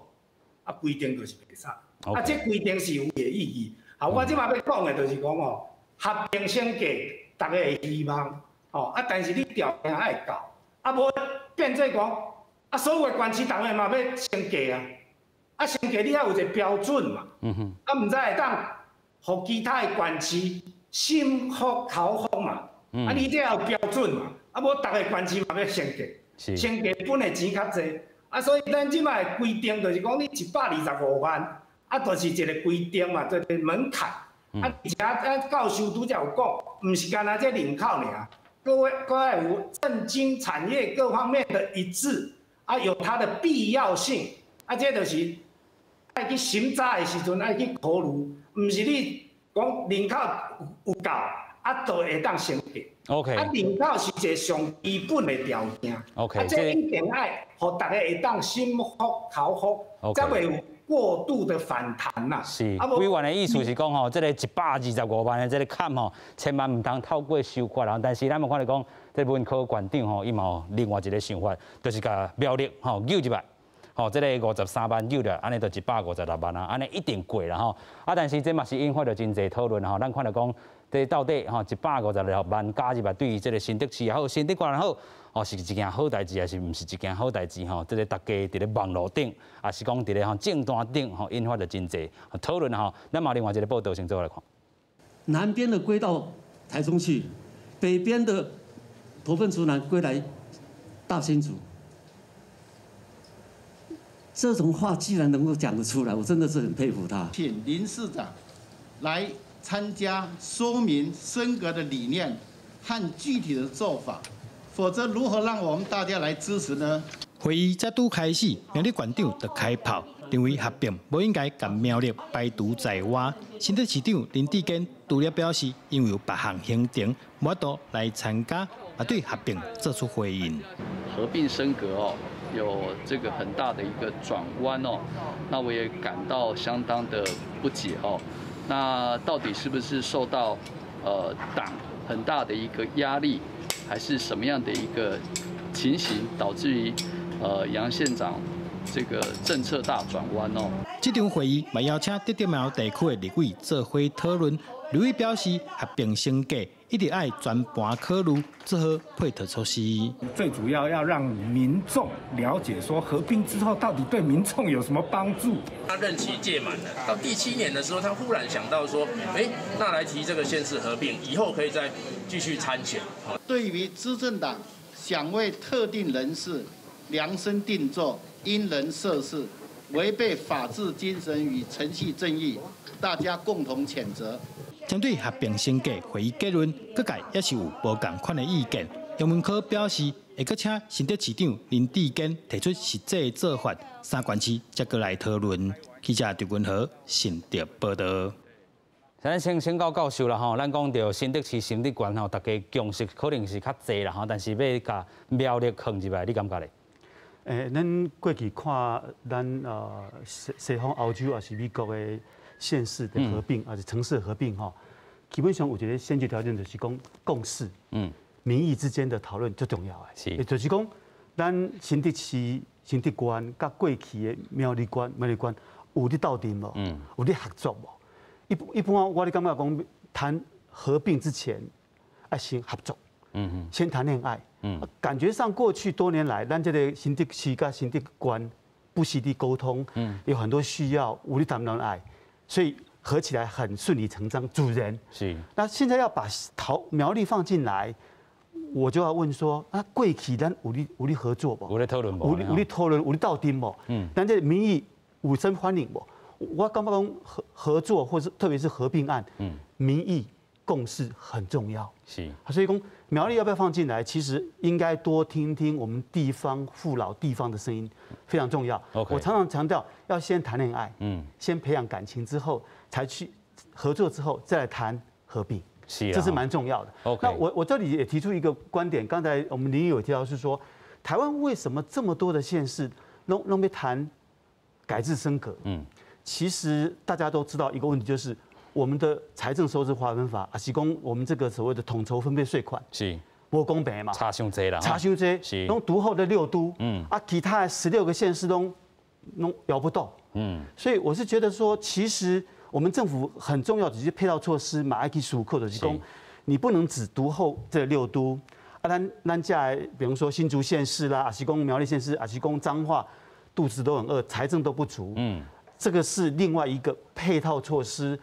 啊，規定就是袂使。啊，這規定是有伊的意義。啊，我這擺欲講的就是講哦。合併升格，逐家會希望，吼啊！但是你條件愛夠，啊無變做講，啊所有的縣市逐家嘛欲升格啊，啊升格你愛有一个標準嘛，啊毋知會當予其他的縣市心服口服嘛，啊你這也有標準嘛，啊無逐个縣市嘛欲升格，升格分的錢較濟，啊所以咱這擺的規定就是講你125萬，啊就是一个規定嘛，一个門檻。啊，而且咱教授拄才有講，毋是干焦這人口爾，閣會閣愛有政經產業各方面的一致，啊，有它的必要性，啊，這就是愛去審查的時陣愛去考慮，毋是你講人口有夠，啊，就會當升格。 啊，人口是一个上基本的條件。 啊，這一定愛予逐家會當心服口服，才袂有過度的反彈啦。是，委員的意思是講吼，這个125萬的這个坎吼，千萬毋通透過修法啦。但是咱嘛看著講，這文科縣長吼，伊嘛有另外一个想法，就是共苗栗吼扭入來，吼，這个53萬扭入來，按呢就156萬啊，按呢一定過啦吼。啊，但是這嘛是引發著真濟討論吼。咱看著講，這到底吼156萬加入來對這個新竹市也好，新竹縣也好，哦是一件好代誌，還是毋是一件好代誌吼？這個大家佇咧網路頂，抑是講佇咧吼政壇頂吼，引發著真濟討論吼。咱嘛另外一個報道先做來看。南邊的歸到台中去，北邊的頭份竹南歸來大新竹。這種話既然能夠講得出來，我真的是很佩服他。請林市長來參加說明升格的理念和具體的做法，否則如何讓我們大家來支持呢？會議才拄開始，苗栗縣長就開炮，認為合併無應該共苗栗排除在外。新竹市長林智堅除了表示，因為有別項行程，無法度來參加，也對合併做出回應。合併升格哦，有這個很大的一個轉彎哦，那我也感到相當的不解哦。那到底是不是受到黨很大的一個壓力，還是什麼樣的一個情形，導致於楊縣長這個政策大轉彎哦？這場會議嘛邀請竹竹苗地區的立委做伙討論。立委表示，合併升格一定愛全盤考慮，做好配套措施。最主要要讓民眾了解，說合併之後到底對民眾有什麼幫助。他任期屆滿了，到第七年的時候，他忽然想到說，哎，那來提這個縣市合併，以後可以再繼續參選。對於執政黨想為特定人士量身定做、因人設事，違背法治精神與程序正義，大家共同譴責。針對合併升格會議結論，各界也是有無仝款的意見。楊文科表示，會閣請新竹市長林智堅提出實際的做法，三縣市才閣來討論。記者陳文和新竹報道。咱先請教教授啦吼，咱講著新竹市、新竹縣吼，大家共識可能是較濟啦吼，但是欲共苗栗放入來，你感覺咧？咱過去看咱西方歐洲抑是美國的縣市的合併，抑是城市合併吼，基本上有一個先決條件就是講共識，民意之間的討論最重要的，就是講咱新竹市、新竹縣佮過去的苗栗縣、苗栗縣有咧鬥陣無？有咧合作無？一般我咧感覺講，談合併之前，愛先合作，先談戀愛。感覺上過去多年來，咱這個新竹市佮新竹縣不時的溝通，有很多需要，有咧談戀愛，所以合起來很順理成章。主人那現在要把桃苗栗放進來，我就要問說，啊，過去咱有咧合作無？有咧討論無？有咧討論，有咧鬥陣無？咱這個民意有真歡迎無？我感覺講合作，或是特別是合併案，民意共識很重要。所以講苗栗要不要放進來，其實應該多聽聽我們地方父老地方的聲音，非常重要。我常常強調，要先談戀愛，先培養感情之後，才去合作之後再來談合併。這是蠻重要的。那我這裡也提出一個觀點，剛才我們林有提到是說，台灣為什麼這麼多的縣市攏欲談改制升格？其實大家都知道一個問題，就是我們的財政收支劃分法，抑是講我們這個所謂的統籌分配稅款無公平嘛，差傷濟啦，差傷濟，攏獨厚的六都，啊，其他16個縣市攏咬不動，所以我是覺得說，其實我們政府很重要的就是配套措施，嘛愛去思考就是講，你不能只獨厚這六都，啊，咱遮的，比如說新竹縣市啦，抑是講苗栗縣市，抑是講彰化，肚子都很餓，財政都不足，這個是另外一個配套措施，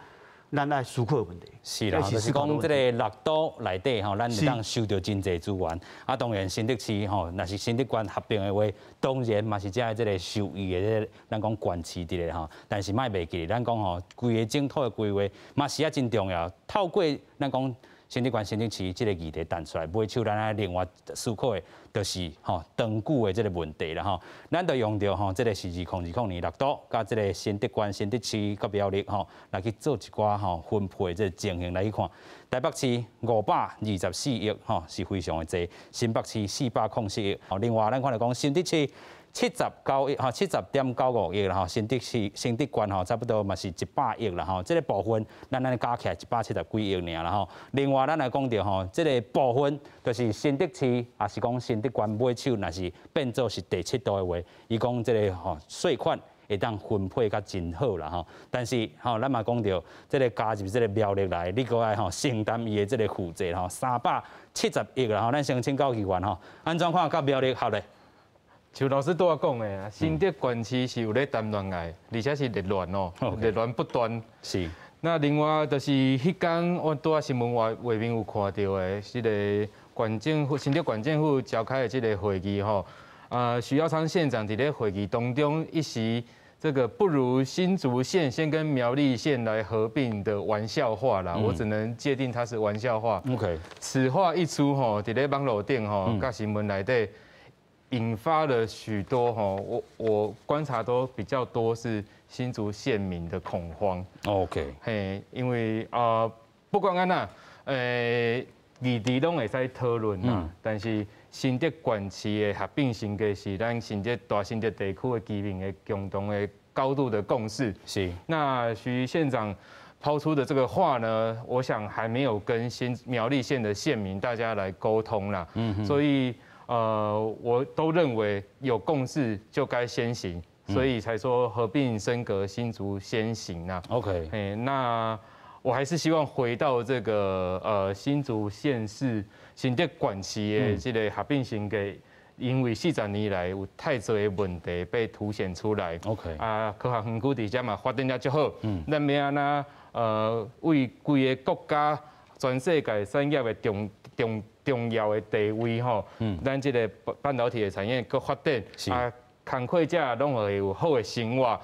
咱愛思考的問題。是啦，就是講這個六都內底吼，咱會當收著真濟資源。啊，當然新竹市吼，若是新竹縣合併的話，當然嘛是遮這個受益的這個，咱講縣市佇咧吼。但是莫袂記，咱講吼，規個整體的規劃嘛是也真重要。透過咱講新竹縣、新竹市這個議題彈出來，袂像咱愛另外思考的，就是吼長久的這個問題啦吼。咱就用著吼，這個是2020年六都佮這個新竹縣、新竹市佮苗栗吼，來去做一寡吼分配這個情形來去看。台北市524億吼是非常的濟，新北市407億。另外咱看著講新竹市79億吼，70.95億啦吼，新竹市、新竹縣吼，差不多嘛是100億啦吼。這個部分咱按呢加起來170幾億爾啦吼。另外咱來講著吼，這個部分就是新竹市，抑是講新竹縣買手，若是變做是第七都的話，伊講這個吼稅款。會當分配較真好啦吼。但是吼，咱嘛講著，這个加入這个苗栗來，你閣愛吼承擔伊的這个負債吼，370億啦吼。咱先請教議員吼，按怎看佮苗栗合咧？像老師拄仔講的，新竹縣市是有咧談戀愛，而且是熱戀哦，熱戀不斷。那另外就是彼工我拄仔新聞畫面有看到的，這个縣政府新竹縣政府召開的這个會議吼，許耀昌縣長佇咧會議當中一時這個不如新竹縣先跟苗栗縣來合併的玩笑話啦，我只能界定它是玩笑話。 此話一出吼，佇咧網路頂吼，佮新聞內底引發了許多吼，我觀察都比較多是新竹縣民的恐慌。 嘿，因為啊，不管按怎，議題攏會使討論啦，但是新竹縣市的合併升格是咱新竹大新竹地區的居民的共同的高度的共識。那徐縣長拋出的這個話呢，我想還沒有跟新苗栗縣的縣民大家來溝通啦。所以我都認為有共識就該先行，所以才說合併升格新竹先行啊。 那我還是希望回到這個新竹縣市新竹縣市的這個合併升格，因為40年來有太多的問題被凸顯出來。 啊，科學園區佇遮嘛發展得足好。咱欲按怎為規个國家、全世界產業的重要的地位吼，咱這个半導體的產業閣發展，啊，工課者攏會有好的生活，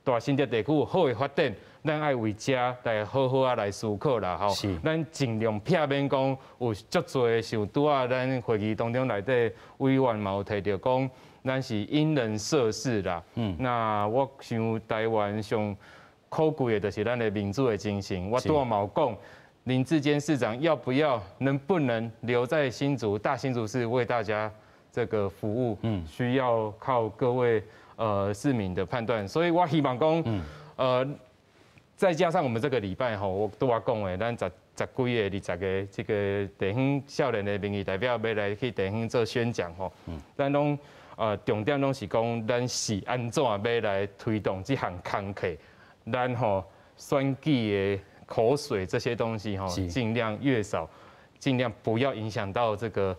大新竹地區有好的發展，咱愛為遮來好好仔來思考啦吼。咱盡量避免講有足濟像拄仔咱會議當中內底委員嘛有提著講，咱是因人設事啦。那我想台灣上可貴的就是咱的民主的精神。我拄仔嘛有講，林智堅市長要不要、能不能留在新竹大新竹市為大家這個服務，需要靠各位市民的判斷。所以我希望講，再加上我們這個禮拜吼，我拄仔講的，咱十幾個、20個這個地方少年的民意代表欲來去地方做宣講吼，咱攏重點攏是講，咱是按怎欲來推動這項工課，咱吼選舉的口水這些東西吼，盡量越少，盡量不要影響到這個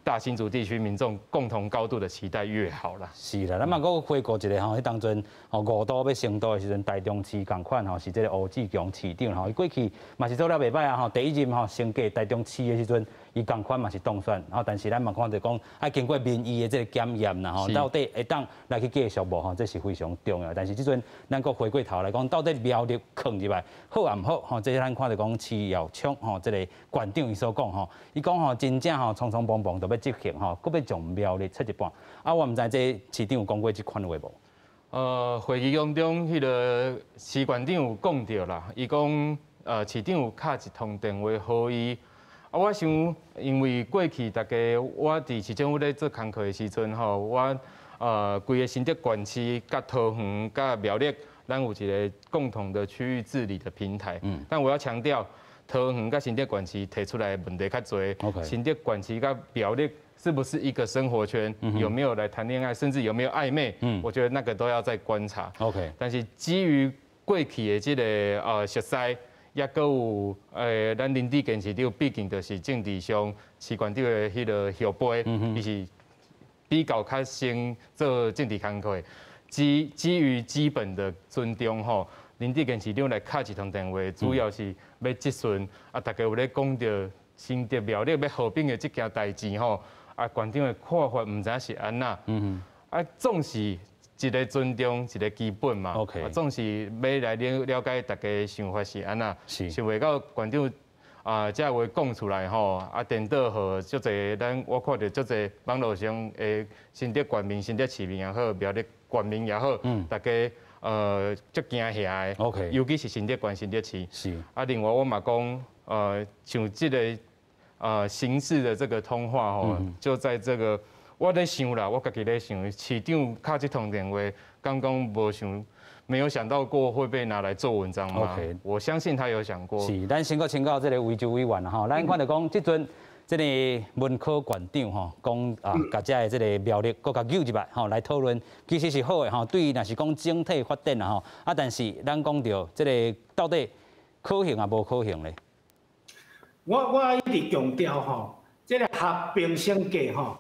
大新竹地區民眾共同高度的期待越好啦。是啦，咱嘛閣回顧一下吼，彼當陣吼五都欲成都的時陣，台中市仝款吼是這个胡志強市長吼，伊過去嘛是做了袂䆀啊吼，第一任吼升格台中市的時陣，伊仝款嘛是當選，吼，但是咱嘛看著講，愛經過民意的這个檢驗啦吼，到底會當來去繼續無吼，這是非常重要。但是這陣咱閣回過頭來講，到底苗栗囥入來好抑毋好吼？這咱看著講徐耀昌吼，這个縣長伊所講吼，伊講吼真正吼匆匆忙忙就欲執行吼，閣欲將苗栗切一半。啊，我毋知這市長有講過這款話無？會議當中，彼个徐縣長有講著啦，伊講市長有敲一通電話予伊。啊，我想，因為過去大家我佇市政府咧做工課的時陣吼，我規个新竹縣市、佮桃園、佮苗栗，咱有一个共同的區域治理的平台。但我要強調，桃園佮新竹縣市提出來的問題較濟。新竹縣市佮苗栗是不是一個生活圈？有沒有來談戀愛，甚至有沒有曖昧？我覺得那個都要再觀察。 但是基於過去的這个熟似。也閣有咱林智堅市長畢竟就是政治上市縣長的彼个後輩，伊是比較較先做政治工課，基於基本的尊重吼，林智堅市長來敲一通電話，主要是欲質詢啊，大家有咧講著新竹苗栗欲合併的這件代誌吼，啊，縣長的看法毋知影是按怎，啊，總是一个尊重，一个基本嘛。 總是欲來了了解大家想法是按怎，想袂到縣長啊，這話講出來吼，啊，顛倒予足濟咱我看著足濟網路上的新竹縣民、新竹市民也好，苗栗縣民也好，大家足驚嚇的。 尤其是新竹縣、新竹市。啊，另外我嘛講，像這个形式的這個通話吼，就在這個。我咧想啦，我家己咧想，市長敲這通電話，敢講無想，沒有想到過會被拿來做文章嗎？ 我相信他有想過。是，咱先閣請教這个維州委員啦吼，咱看著講這陣。這个文科館長吼講啊，共遮的這个苗栗閣共揪入來吼來討論，其實是好的吼。對於若是講整體發展啊吼，啊，但是咱講著這个到底可行抑無可行咧？我一直強調吼，這个合併升格吼，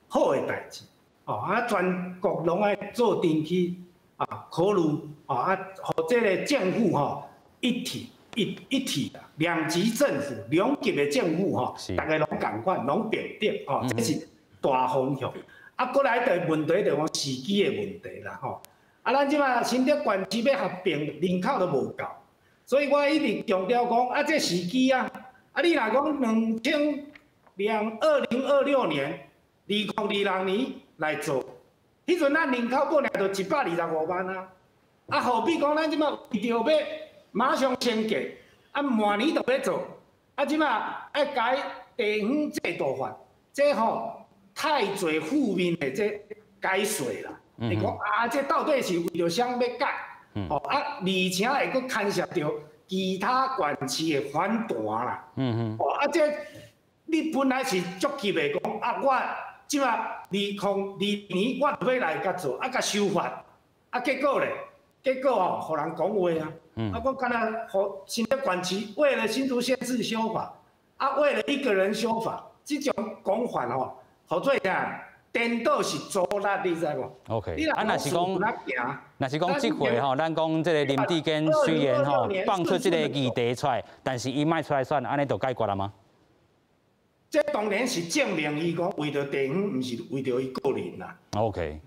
好的代誌，哦啊，全國攏愛做陣去啊考慮，哦啊，予這个政府吼一體。一體啦，兩級政府、兩級的政府吼，逐家攏仝款，攏平等吼，這是大方向。啊，閣來一個問題就講時機的問題啦吼。啊，咱這擺新竹縣市欲合併，人口都無夠，所以我一直強調講，啊，這時機啊，啊，你若講2026年、2026年來做，彼陣咱人口本來就125萬啊，啊，何必講咱這擺為著欲馬上升格，啊，明年就欲做，啊，這擺愛改地方制度法，這吼太濟負面的這解說啦。會講啊，這到底是為著啥欲改？哦啊，而且會閣牽涉著其他縣市的反彈啦。哦啊，這你本來是足急的講啊，我這擺2022年我就欲來共做，啊，共修法，啊，結果咧，結果吼，予人講話啊。啊，我敢若予新竹縣市為了新竹縣市修法，啊，為了一個人修法，這種講法吼，予做啥？顛倒是阻力，你知無？OK，啊，若是講這回吼，咱講這个林智堅雖然吼放出這个議題出來，但是伊莫出來選，按呢就解決了嗎？這當然是證明伊講為著地方，毋是為著伊個人啦。 OK，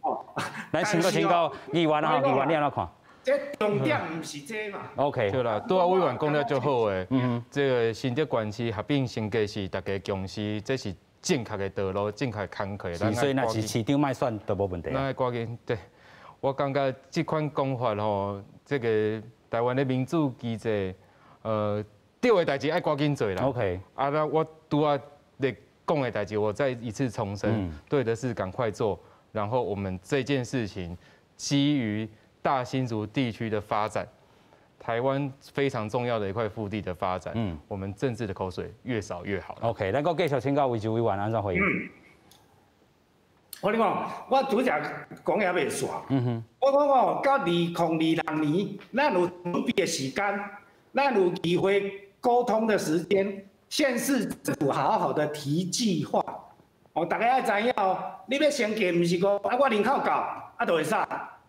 咱先閣請教議員吼，議員你按怎看？這重點毋是這嘛。 OK，對啦，拄仔委員講了足好的，這个新竹縣市合併升格是大家共識，這是正確的道路，正確的工課。所以若是市長莫選都無問題。咱愛趕緊，對，我感覺這款講法吼，這个台灣的民主機制，對的代誌愛趕緊做啦。 啊，那我拄仔咧講的代誌，我再一次重申，對的事趕快做，然後我們這件事情基於大新竹地區的發展，台灣非常重要的一塊腹地的發展，我們政治的口水越少越好。 OK，咱閣繼續請教維州委員按怎回應？我跟你講，我拄才講也袂煞。我講哦，到2026年，咱有準備的時間，咱有機會溝通的時間，縣市政府好好的提計劃。哦，大家愛知影哦，你欲升格，毋是講啊，我人口夠，啊就會使。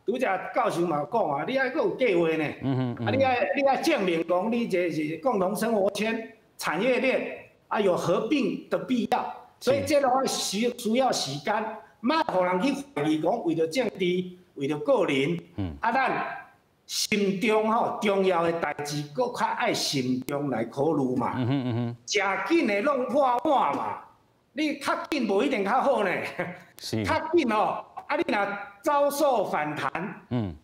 拄才教授嘛講啊，你愛閣有計劃呢。啊，你愛證明講你這是共同生活圈、產業鏈啊，有合併的必要。所以這攏需要時間，莫予人去懷疑講為著政治、為著個人。啊，咱心中吼重要的代誌，閣較愛慎重來考慮嘛。誠緊的弄破碗嘛，你較緊無一定較好呢。較緊哦，啊你若遭受反彈，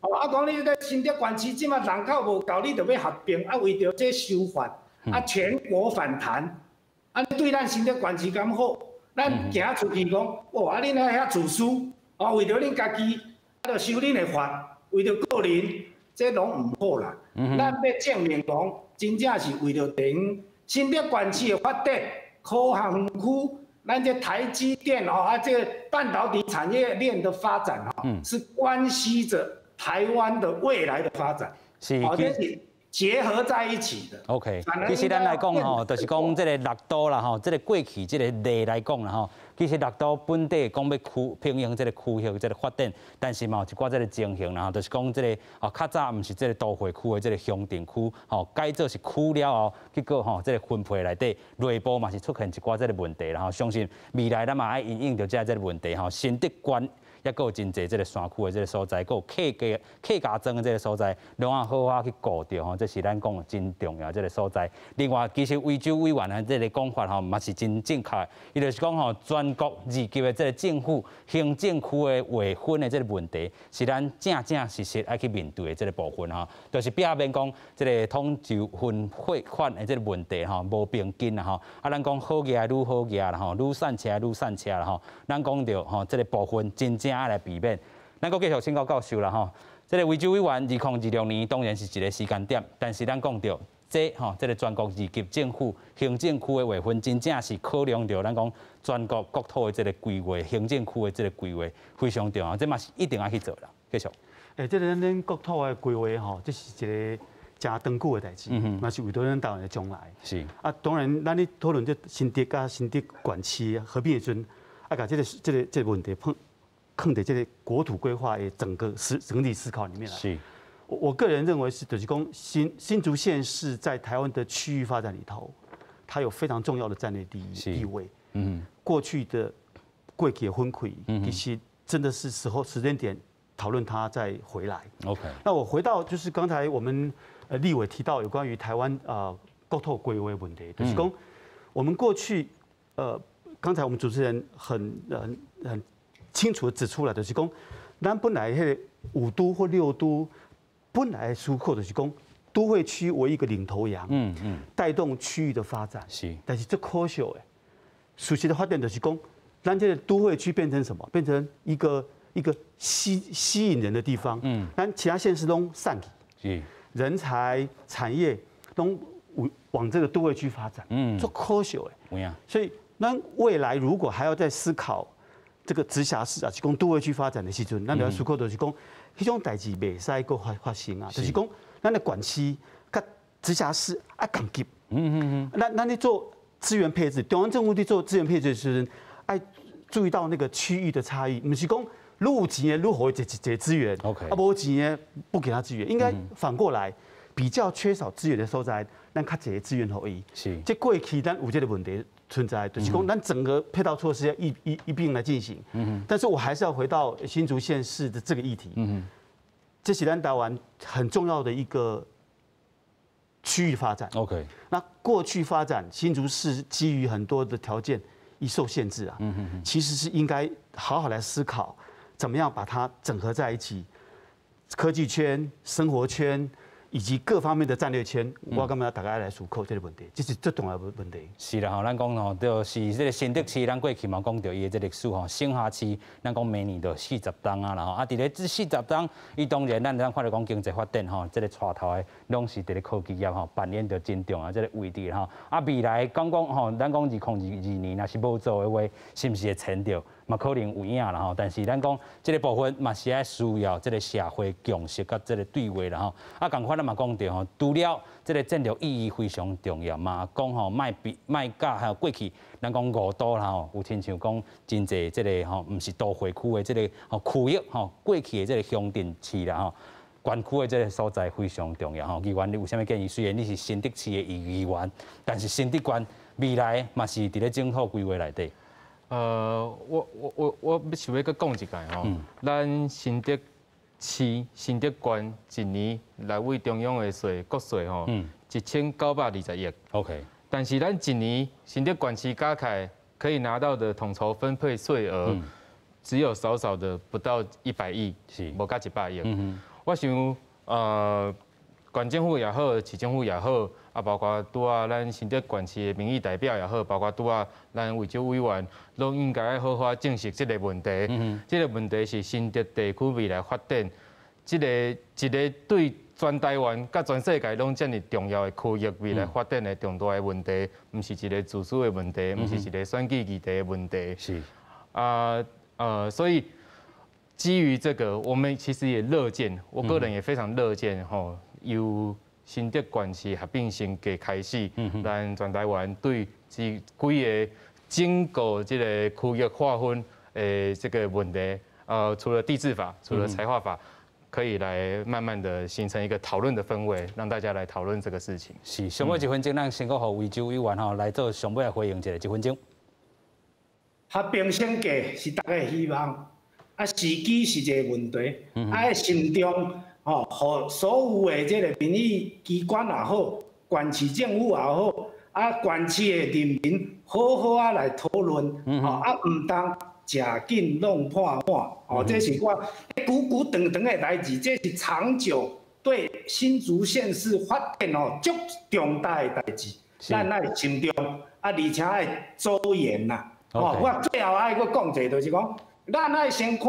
哦啊講你咧新竹縣市這馬人口無夠，你就欲合併，啊為著這修法，啊全國反彈，啊對咱新竹縣市敢好？咱行出去講，哦啊恁遐自私，哦為著恁家己，啊就修恁的法，為著個人，這攏毋好啦。咱欲證明講，真正是為著地方新竹縣市的發展，科學園區。咱這台積電哦，啊，這個半導體產業鏈的發展哦，是關係著台灣的未來的發展，哦，這是結合在一起的。 OK，其實咱來講吼，就是講這个六都啦吼，這个過去這个例來講啦吼，其實六都本地講欲區平衡這个區域這个發展，但是嘛有一寡這个情形啦吼，就是講這个哦，較早毋是這个都會區的這个鄉鎮區，吼改做是區了後，結果吼這个分配內底內部嘛是出現一寡這个問題啦吼，相信未來咱嘛愛因應著這個問題吼，新竹縣。抑閣有真濟這个山區的這个所在，閣有客家莊的這个所在，攏愛好好去顧著吼，這是咱講真重要這个所在。另外，其實維州委員的這个講法吼，嘛是真正確。伊就是講吼，全國二級的這个政府行政區的劃分的這个問題，是咱正正實實愛去面對的這个部分吼，就是避免講這个統籌分匯款的這个問題吼，無平均啦吼。啊，咱講好額愈好額啦吼，愈散車愈散車啦吼。咱講著吼，這个部分真正愛來避免。咱閣繼續請教教授啦吼。這个維州委員2026年當然是一个時間點，但是咱講著這吼，這個全國二級政府行政區的劃分，真正是考量著咱講全國國土的這個規劃，行政區的這個規劃非常重要，這嘛是一定愛去做啦。繼續。這個咱國土的規劃吼，這是一個誠長久的代誌，嘛是為著咱台灣的將來。啊，當然，咱咧討論這新竹佮新竹縣市合併的時陣，啊，共這個問題放囥佇這個國土規劃的整個整體思考裡面來。我個人認為是，就是講新竹縣市在台灣的區域發展裡頭，它有非常重要的戰略地位。過去的過去的分開，其實真的是時候時間點討論它再回來。 那我回到就是剛才我們立委提到有關於台灣國土規劃問題，就是講我們過去剛才我們主持人很清楚的指出來，就是講咱本來彼個五都或六都。本來思考就是講，都會區為一個領頭羊，帶動區域的發展。但是這可惜的，事實的發展就是講，咱這個都會區變成什麼？變成一個吸引人的地方。咱其他縣市攏散去。人才、產業攏往這個都會區發展。足可惜的。所以，咱未來如果還要再思考這個直轄市啊，是講都會區發展的時陣，咱就要思考就是講。彼種代誌袂使閣發生啊！就是講，咱的縣市佮直轄市愛仝級。咱咧做資源配置，中央政府咧做資源配置的時陣，愛注意到那個區域的差異，毋是講愈有錢的愈予伊濟濟資源， 啊無錢的不給他資源，應該反過來，比較缺少資源的所在，咱較濟資源予伊。這過去咱有這個問題存在，就是講咱整個配套措施要一併來進行。但是我還是要回到新竹縣市的這個議題。這是咱台灣很重要的一個區域發展。 那過去發展新竹市基於很多的條件，一受限制啊。其實是應該好好來思考，怎麼樣把它整合在一起，科技圈、生活圈以及各方面的戰略圈，我感覺大家來思考這個問題，這是最重要的問題。是啦吼，咱講吼，就是這個新竹市，咱過去嘛講著伊的這歷史吼，省轄市，咱講明年就40冬啊啦吼，啊，佇咧這四十冬，伊當然咱看著講經濟發展吼，這個帶頭的攏是佇咧科技業吼，扮演著真重要這個位置吼。啊，未來講講吼，咱講2022年若是無做的話，是毋是會遷著？嘛可能有影啦吼，但是咱講這個部分嘛是愛需要這個社會共識佮這個對話啦吼。啊，仝款咱嘛講著吼，除了這個戰略意義非常重要嘛，講吼莫比莫佮還有過去，咱講五都啦吼，有親像講真濟這個吼，毋是都會區的這個吼區域吼，過去的這個鄉鎮市啦吼。縣區的這個所在非常重要吼。議員，你有啥物建議？雖然你是新竹市的議員，但是新竹縣未來嘛是佇咧政府規劃內底。我想欲閣講一擺吼，咱新竹市、新竹縣一年來對中央的稅國稅吼，1920億。 但是咱一年新竹縣市加起來可以拿到的統籌分配稅額，只有少少的不到100億，無到100億。我想，縣政府也好，市政府也好，啊，包括拄仔咱新竹縣市的民意代表也好，包括拄仔咱維州委員，攏應該好好正視這個問題。這個問題是新竹地區未來發展，這個一個對全台灣佮全世界攏遮爾重要的區域未來發展的重大的問題，毋是一個自私的問題，毋是一個選舉議題的問題。啊，所以基於這個，我們其實也樂見，我個人也非常樂見吼，由新竹縣市合併升格開始，咱全台灣對這幾个整個這個區域劃分的這個問題，除了地制法，除了財劃法，可以來慢慢的形成一個討論的氛圍，讓大家來討論這個事情。是，上尾一分鐘，咱先閣予維州委員吼來做上尾的回應一下，一分鐘。合併升格是大家的希望，啊，時機是一個問題，啊，慎重吼，予所有的這個民意機關也好，縣市政府也好，啊，縣市的人民好好仔來討論，吼，啊，毋通食緊弄破碗，哦，這是我久久長長的代誌，這是長久對新竹縣市發展哦足重大的代誌，咱愛慎重，啊，而且愛周延啦。哦，我最後愛閣講一下，就是講，咱愛先看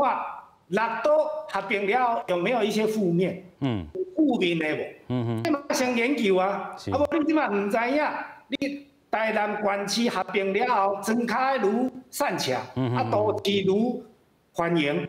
六都合併了後有沒有一些負面。負負面的無？你嘛先研究啊，啊無你這馬毋知影，你台南縣市合併了後，莊跤愈散赤，啊都市愈繁榮，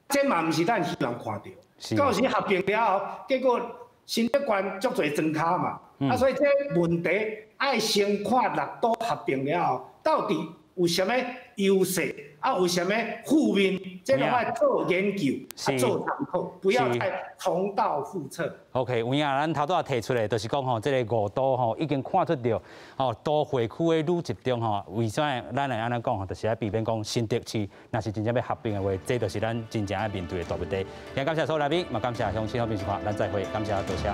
這嘛毋是咱希望看著。到時合併了後，結果新竹縣足濟莊跤嘛，啊所以這問題愛先看六都合併了後，到底有啥物優勢，啊有啥物負面，這攏愛做研究，啊做參考，不要再重蹈覆轍。 OK，有影咱頭拄仔提出來，就是講吼，這个五都吼已經看出著吼都會區的愈集中吼，為啥咱會按呢講吼，就是愛避免講新竹市若是真正欲合併的話，這就是咱真正愛面對的大問題。今感謝所有來賓，嘛感謝鄉親好朋友收看，咱再會，感謝多謝。